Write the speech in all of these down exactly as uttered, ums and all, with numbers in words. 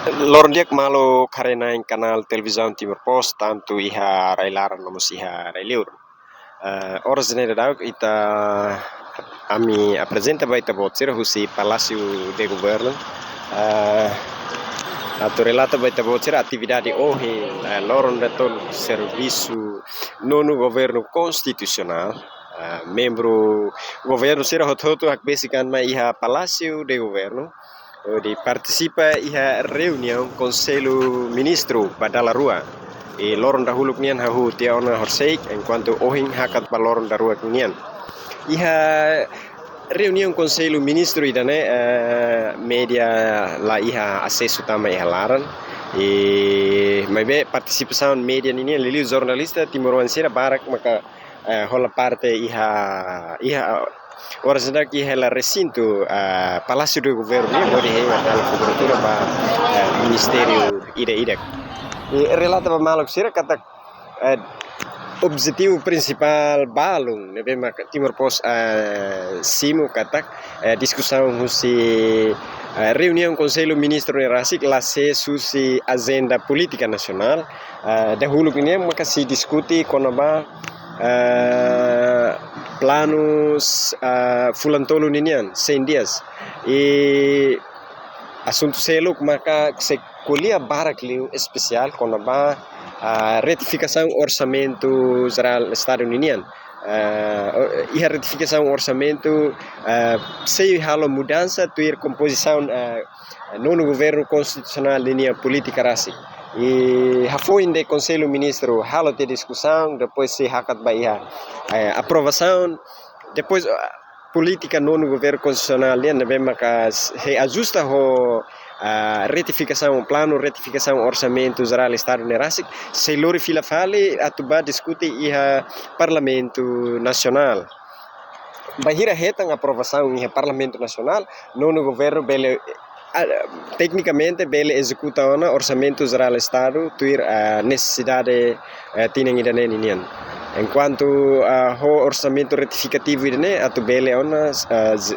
Loron di'ak maluk haree-na'in kanál televizaun Timor Post, tantu iha rai-laran no mós iha rai-liur. Eh, oras ne'e daudaun ita, ami aprezenta ba ita-boot sira husi Palácio de Governo. Eh, atu relata ba ita-boot sira atividade ohin, eh, loron datoluk servisu nonu governu konstitusionál. Eh, membru governu sira hotu-hotu hakbesik an mai iha Palácio de Governo, hodi partisipa iha reuniaun Konsellu Ministru ba dala rua. I loron dahuluk nian hahú tiha ona horisehik, enkuantu ohin hakat ba loron daruak nian. Iha reuniaun Konsellu Ministru ida-ne'e, eh, média la iha asesu tama iha laran. I maibé partisipasaun média ninian, liuliu jornalista timoroan sira barak maka, eh, hola parte iha, iha, oras ne'e daudaun iha hela resintu, eh, Palácio de Governo nian, hodi hein halo kobertura ba, eh, ministériu ida-idak. I relata ba maluk sira katak, eh, objetivu prinsipál balun ne'ebé maka Timor Post, eh, simu katak, eh, diskusaun husi, eh, reuniaun Konsellu Ministru ne'e rasik la sees husi ajenda polítika nasionál. Eh, dahuluk nian maka sei diskute kona-ba, eh, planu, eh, fulan tolu ninian, cem dias. I asuntu seluk maka sei ko'alia barak liu espesiál kona-ba, ah, retifikasaun Orsamentu Jerál Estadu ninian. Ah, o-, iha retifikasaun orsamentu, ah, sei halo mudansa tuir kompozisaun, ah, nonu governu konstitusionál ninia polítika rasik. I hafoin de'it Konsellu Ministru halo tiha diskusaun, depois sei hakat ba iha, eh, aprovasaun, depois, ah, polítika nonu governu konstitusionál nian ne'ebé maka s-, sei ajusta ho, ah, retifikasaun, planu retifikasaun Orsamentu Jerál Estadu ne'e rasik, sei lori fila fali atu ba diskute iha Parlamentu Nasionál. Bainhira hetan aprovasaun iha Parlamentu Nasionál, nonu governu bele, ah, teknikamente bele ezekuta ona Orsamentu Jerál Estadu tuir, ah, nesesidade, eh, tinan ida-ne'e ninian. Enkuantu, ah, ho orsamentu retifikativu ida-ne'e atu bele ona, ah, z-,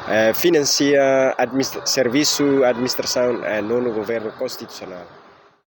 eh, finansia adminis-, servisu administrasaun, eh, nonu governu konstitusionál.